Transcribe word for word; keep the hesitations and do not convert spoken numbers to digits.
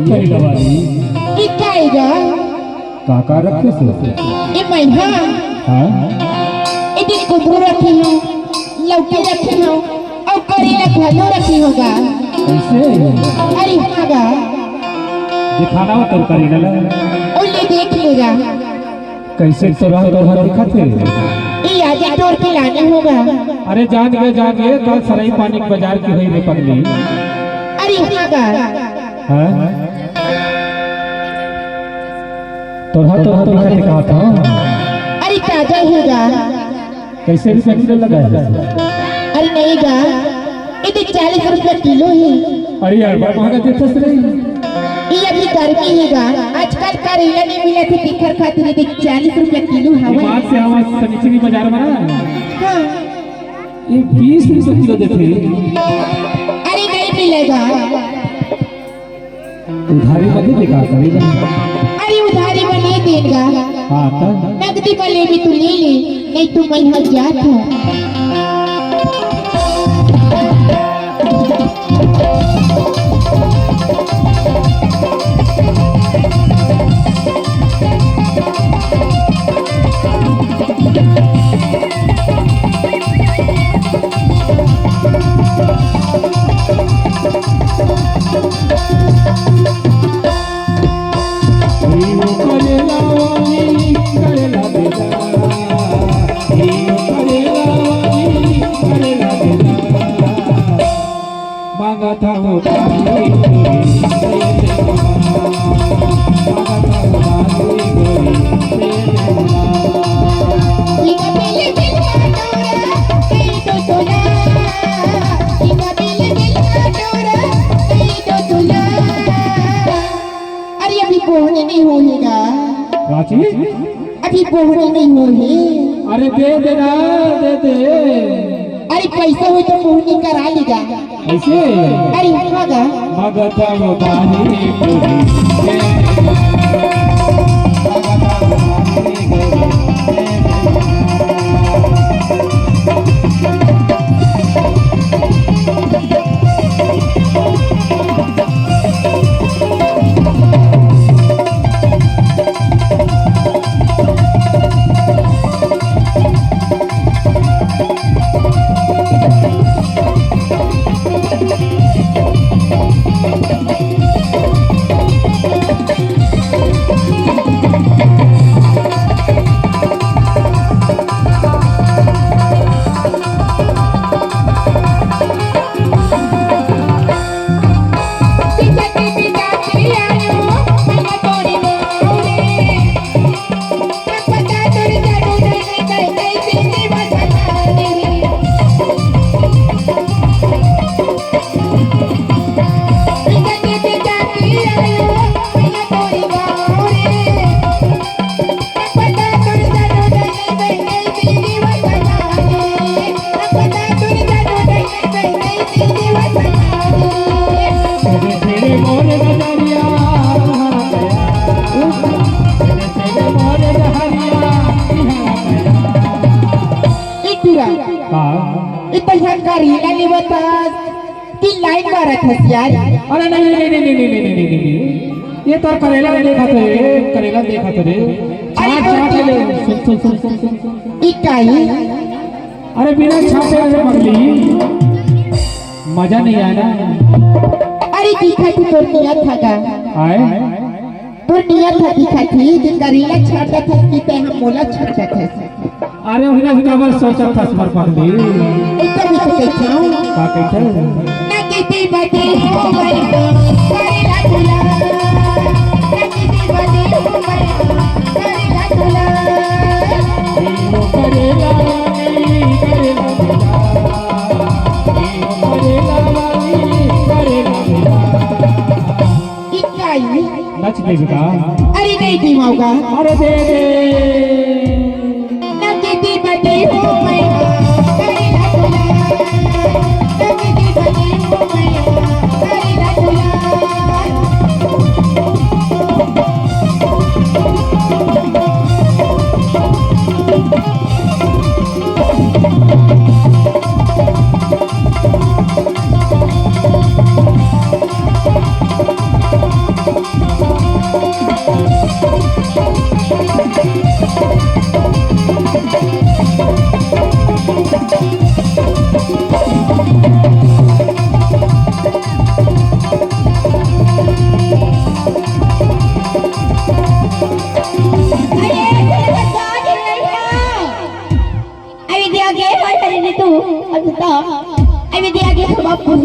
करेला वाली। ई का ए गा? का का रखे से? ए मैं हा। हाँ? ए दिन कुंदरू रखे हंव, लौकी रखे हंव, अउ करेला घलो रखे हंव गा। कइसे? अरे हाँ गा। दिखाना हो तोर करेला ला। ओ ले देख ले गा। कइसे तोरहा तोरहा दिखत हे? ए आजे तोर के लाने हंव गा। अरे जान गे, जान गे, कल सरई पानी के बजार के होही रे पगली। अरे हाँ गा। हाँ? तोरहा तोरहा दिखत हे कहत हंव। अरे ताजा हे गा। कइसे रुपया किलो लगा हे? अरे नहीं गा, ए दे चालीस रुपया किलो हे। अरे यार, बड़ा महंगा देथस रे। ए अभी गर्मी हे गा, आजकल करेला नइ मिलत हे, तेखर खातिर ए दे चालीस रुपया किलो हवय। बात से आवाज सनिचरी बजार म ना। हाँ। ए बीस रुपया किलो देथे। अरे नहीं मिलेगा। उधारी म दे दे का करेला। अरे उधारी म नइ देन गा। हाँ, त? नगदी म लेबे त ले ले, नहीं त मैं हा जात हंव। अरे अभी बोहनी नइ होहे गा। का चीज? अभी बोहनी नइ होहे। अरे दे दे ना, दे दे। अरे पइसा होही त बोहनी करा लेगा। कइसे? अरे हाँ गा। मगता उधारी। ए टूरा, हाँ। ए तैयार करेला लेवत हस कि लाइन मारत हस यार? अरे नहीं, नहीं, नहीं। ये तो करेला देखत हे, करेला देखत हे। अरे छाट, छाट ले। सुन, सुन, सुन, सुन, सुन। ई काई? अरे बिना छाटे रे पगली, मजा नहीं आय ना। अरे दिखत हे तोर नियत ह गा। आय? तोर नियत ह दिखत हे, जे करेला छाटत हस कि ते ह मोला छाटत हस। अरे उन्हें काबर सोचत हस मोर पगली। एकदम ही तो कहिथंव। का कहिथंव? ना किती बजे हो गई, करेला तुला। ना किती बजे हो गई, करेला तुला। करेला, करेला, करेला, करेला। इकाई। नच देबे का? अरे नहीं दिमाओगा। अरे दे दे। ना किती बजे हो गई, करेला तुला। ना किती बजे हो गई, करेला तुला। ए भाई, भाई, नीतू, अब तो, अभी दिया गया, बाप को